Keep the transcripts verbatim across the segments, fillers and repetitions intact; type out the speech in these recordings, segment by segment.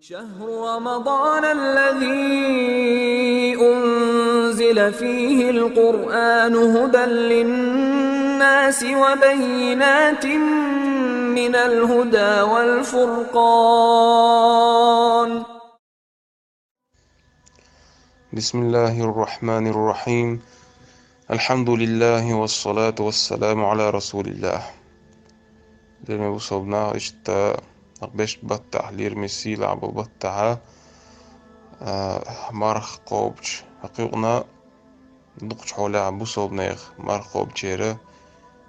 شهر رمضان الذي أنزل فيه القرآن هدى للناس وبينات من الهدى والفرقان. بسم الله الرحمن الرحيم. الحمد لله والصلاة والسلام على رسول الله. Динна бусалба нах, иштта беш баттахь, лераме сийлахь бу баттахь, а, марх кхобуш, хьакъ юкъна дукхачу хьолехь бусалба нех марх кхобучера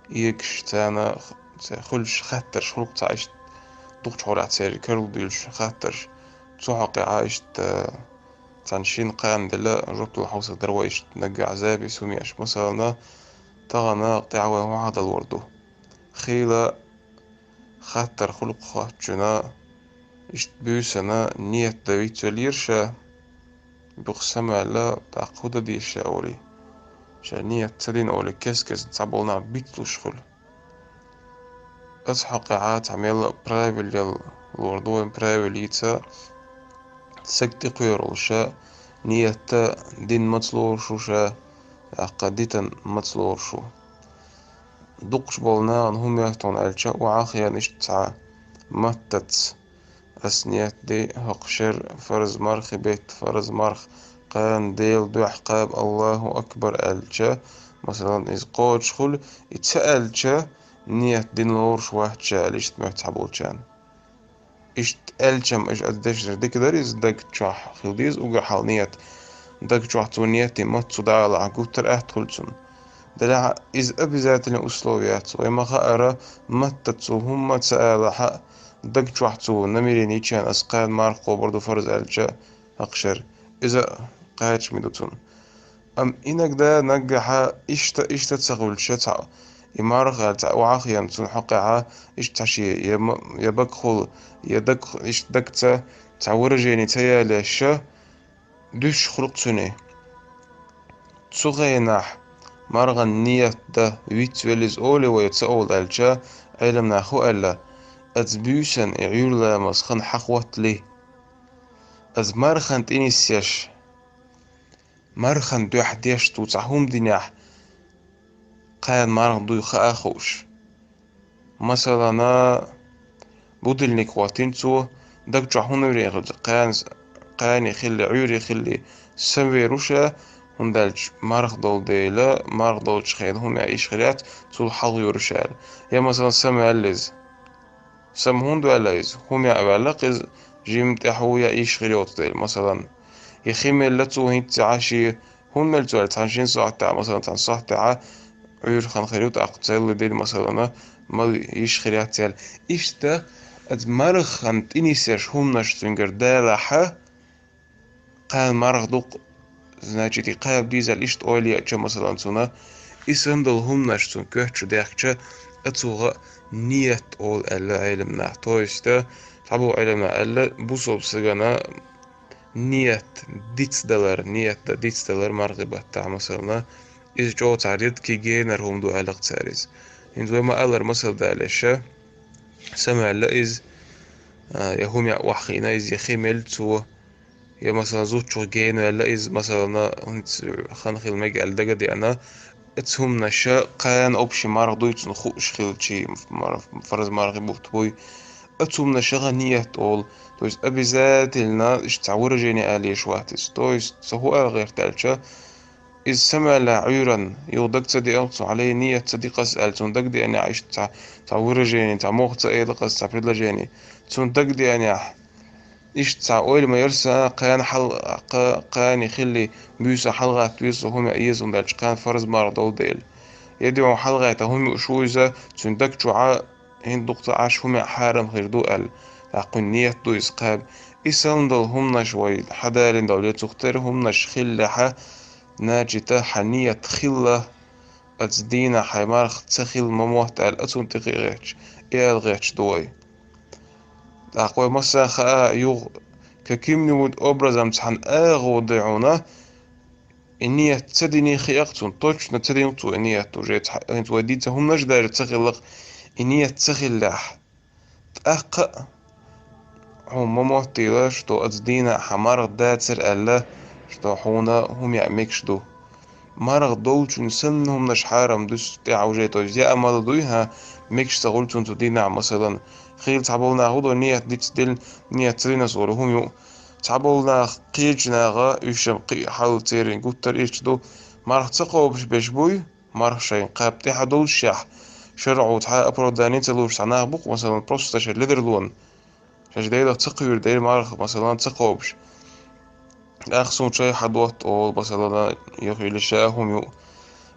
эгаш, царна ца хуьлуш хаттарш, хӀуллакх цхьа иштта дукхачу хьолехь церан карладуьйлуш хаттарш. Цу хьокъехь иштта цхьана шина кхана делла жоп луш хьовсур дара вай иштта наггахь запись хӀума еш. Масалана, тахана тӀаьхьа вай хӀун хьадалор ду? Хийла хаттар, хӀуллакх хоттучунна, иштта буьйсанна ният дан вицвелира ша, буьйса самаваьлла, тӀаккха хӀун дан деза ша олий. Ша ният ца дина олий, кест-кеста цхьаболу нах бицлуш хуьлу. Оцу хьокъехь цхьа мел правилел лур ду вайн, правилица: саг тӀекхоьруш ша ният дина маца лоруш ву ша, тӀаккха дитина маца лоруш ву. Дукхахболу нахана хӀун моьтту аьлча, охьахиъна иштта цхьа маттаца: ас ният ди хӀокху шеран фарз мархи бетта, фарз марх кхана Делан дуьхьа кхаба, Аллаху акбар аьлча, масалан, иза кхочушхуьлу, и ца аьлча, ният дина лоруш вац ша аьлла, иштта моьтту цхьаболчарна. Иштта аьлча-м, иштта дешнаш дика дара, иза даг чохь хила деза уггар хьалха ният. Даг чохь цо ният дина маца ду алахь, гуттар а атта хуьлу цунна. Делахь иза обязательный условие яц. Вай ма-хаъара, маттаца цо хӀумма ца алахь а, даг чохь цо намерение йича, ас кхана марх кхобур ду фарз аьлча, хӀокху шеран. Иза кхачаме ду цунна. Амма иногда наггахь иштта, иштта ца хуьлуш цхьа, и марха аьлла цхьа охьахиъна цунна хьокъехь, иштта цхьа шен я ма-, я багахула, я даг, иштта дагца цхьа выражение ца ялеш, дуьсуш хуьлу-кх цуьнан. Цу хенахь мархана ният дан вицвелла иза олий вай, ца олу аьлча, Ӏеламнаха хӀун аьлла: «Аса буьйсанна и Ӏуьйра ламаз хан хьахӀоттале. Аса мархана тӀе нисъеш, мархана дуьхьа деш цо цхьа хӀума динехь, кхана марха дуй хаа хууш». Масалана, будильник хӀоттийна цо, даг чохь хӀун вирина хилча, кхана, кхане хилли, Ӏуьйре хилли, самавер ву ша, хӀунда аьлча марха долу дела, марха долчу хенахь хӀума яа йиш хир яц, цул хьалха йора ша аьлла. Я, масалан, самаваьлла иза. Сама хӀунда ваьлла иза? ХӀума яа ваьлла-кх иза, жимма тӀаьхьа яа йиш хир йоцу дела, масалан. И хи мелла цо хӀинцца Ӏаш, хӀунда мелла цо аьлла, цхьана шина сохьтехь, масалан, цхьана сохьтехь Ӏуьйра хан хир ю, тӀаккха цхьалла дина, масалана, мала йиш хир яц аьлла. Иштта, аса мархана тӀе нисъеш хӀуманаш цуьнгара далахь, кхана марха ду-кх, значит, и кхаба деза аьлла иштта ойла еача, масалан, цунна, и санна долу хӀуманаш цунна коьрта чу даьхкича, ацуха ният олу аьлла Ӏеламнаха. То есть, цхьаболу Ӏеламнаха аьлла, бусалба стагана ният дицдалар, ният дан дицдалар мархи баттахь, масална, иза чӀогӀа цхьа редкий генара хӀума ду аьлла-кх цара иза. ХӀинца вай ма-аллара, масал далеш, самаваьлла иза, а, я хӀума яа охьахиъна иза, я хи мелла цо, я, масалан, зудчух гена ваьлла иза, масална, хӀинца хан хила мега аьлла дага а деана, оцу хӀуманаша кхана общий марха дуй цунна хууш хилчий, мар-, фарз мархи бутт буй, оцу хӀуманашах ният олу. То есть обязательно иштта цхьа выражение ала езаш вац иза. То есть, цо хӀун ала гӀерта аьлча, иза самаваьлла Ӏуьйранна, юха дага ца деана цо, хьале ният ца ди-кх ас аьлла, цунна дага деанехь, иштта цхьа, цхьа выражение, цхьа мохь ца эла-кх ас, цхьа предложение. Цунна дага деанехь, иштта цхьа ойла ма яра сан, кхана хьал-, кха-, кхане хилли, буьйса хьалагӀатта веза со, хӀума яа еза, хӀунда аьлча кхана фарз марха долу дела. Я де хьуна хьалагӀаьтта хӀума юуш ву иза, цуьнан даг чу Ӏа, хӀинца дукха ца Ӏаш хӀума яа хьарам хир ду аьлла, тӀаккха кхуьнан ният ду иза кхаба. И санна долу хӀуманаш вай хьадалийна долу я цух тера хӀуманаш хиллехьа, значит, хьан ният хилла, аса дийнахь хьайн марха ца хилла ма мотта аьлла, ацунна тӀе кхиа гӀерташ, и ала гӀерташ ду вай. ТӀаккха вай массара а хаа, юха каким-нибудь образом цхьана агӀо ду хьуна, и ният ца дина хиа-кх цунна, точно ца дина цо и ният уже, цхьа-, хӀинца вай дийца хӀуманаш а даже ца хилла-кх, и ният ца хиллехь, тӀаккха а хьуна ма моттийла, что оцу дийнахь хьан марха дацара аьлла, что хьуна хӀума яа мегаш ду. Марха долчунна санна хӀуманаш хьарам ду, тӀехь уже, то есть яа мала дуй, хьан мегаш ца хуьлу цунна цу дийнахь, масалан, хийла цхьаболу нах ву до, ният диц дилла, ният ца дина сура хӀума ю. Цхьаболу нах, кхечу наха, уьш-м кхин а хьал церан гуттар ирча ду, марха ца кхобуш берш буй, марха шайн кхаба тӀехь доллушехь, шарӀо цхьа а оправдание ца луш цхьа нах бу-кх, масалан, просто шайн ледарлонна, шаьш Делах ца кхуьур дерг марха, масалан, ца кхобуш. ТӀаккха суна шайн хьан дотта олу, масалан, юха или ша а хӀума ю.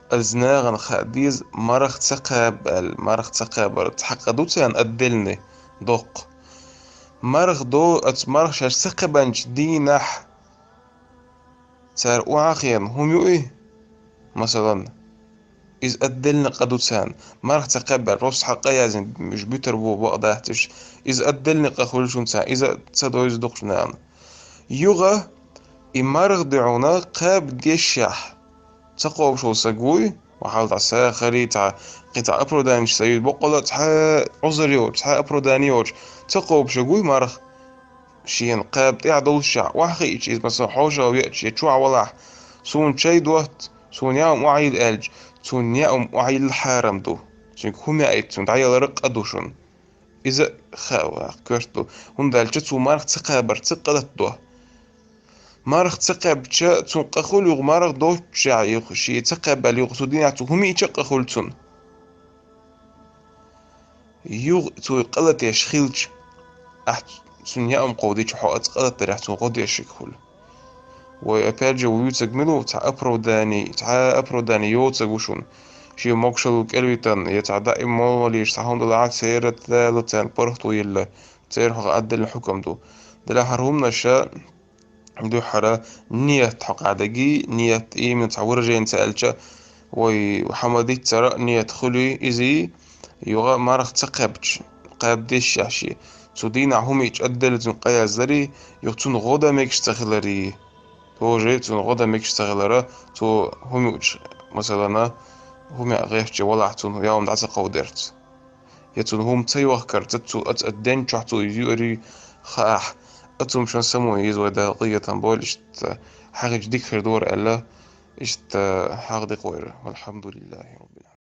Аса нахана хаа деза, марха ца кхаба аьлла, марха ца кхабар цхьа къа ду царна отдельный доккха. Марха до, оцу марха шаьш ца кхаьбначу дийнахь цара охьахиъна хӀума юй, масалан, иза отдельный къа ду царна. Марха ца кхаьббар, просто хьан къа яздина, уьш буьтур бу, бакъ дац уьш. Иза отдельный къа хуьлу шуна царна, иза ца дойзу дукхачу нахана. Юха и марха дуьхьал кхаба дешшехь, ца кхобуш волу стаг вуй, ва хьал дӀа сахари, цхьа, кхин цхьа оправданеш ца юй, боккъала а цхьа а Ӏузур йоцуш, цхьа а оправдание йоцуш, ца кхобуш верг вуй марха. Шена кхаба тӀехь доллушехь охьахиъча, иза, масалан, хьошалгӀа веача я чохь валахь, суна шайн дотта, суна яа хӀума охьайилла аьлча, цунна яа хӀума охьайилла хьарам ду. Цуьнга хӀума яийта, цунна дӀаялар а къа ду шуна. Иза а хаа ваха коьрта ду, хӀунда аьлча цо марха ца кхабарца къа латадо. Марха ца кхаьбча, цунна къа хуьлу юха марха доццушехь, юха шен ца кхаьббаьлла юха цу дийнахь цу хӀума йиъча а къа хуьлу цунна. Юха цо къа латош хилча, ахь цунна яа хӀума кховдийча, хьо оцу къа латдарехь цунна гӀо деш хуьлу. Вай, опять же, вуьйцург мила ву, цхьа оправдание, цхьа оправдание йоцург ву шуна. Шен могушалла кӀелвитина, я цхьа даим молла валийча, цхьа хӀума далахь, церан Дала царна паргӀато йилла, церан хьокъехь отдельный хьукам ду. Делахь хӀара хӀуманаш дуьххьара ният хьокъехь дагий, ният именно цхьа выражение ца аьлча, вай хьан ма-дийццара а ният хуьлий, изий, юха марха ца кхаьбча, кхаба дешшехь шен. Цу дийнахь хӀума йиъча отдельно цунна къа яздарий, юха цунна гӀо дан мегаш ца хиларий. Тоже цунна гӀо дан мегаш ца хилара, цо хӀума юучу, масалана, хӀума яа гӀертачу валахь, цунна яа хӀума дӀа ца кховдерца. Я цунна хӀума ца йохкарца, цо оцу, оцу ден чохь цо иза юарий хаахь, оцу хӀуманаш самой еза, вай Дала къинхетам бойла, иштта хьагӀ хилча дика хир дара аьлла, иштта хьагӀ дика вайра. Валхьамдулиллахи Раббил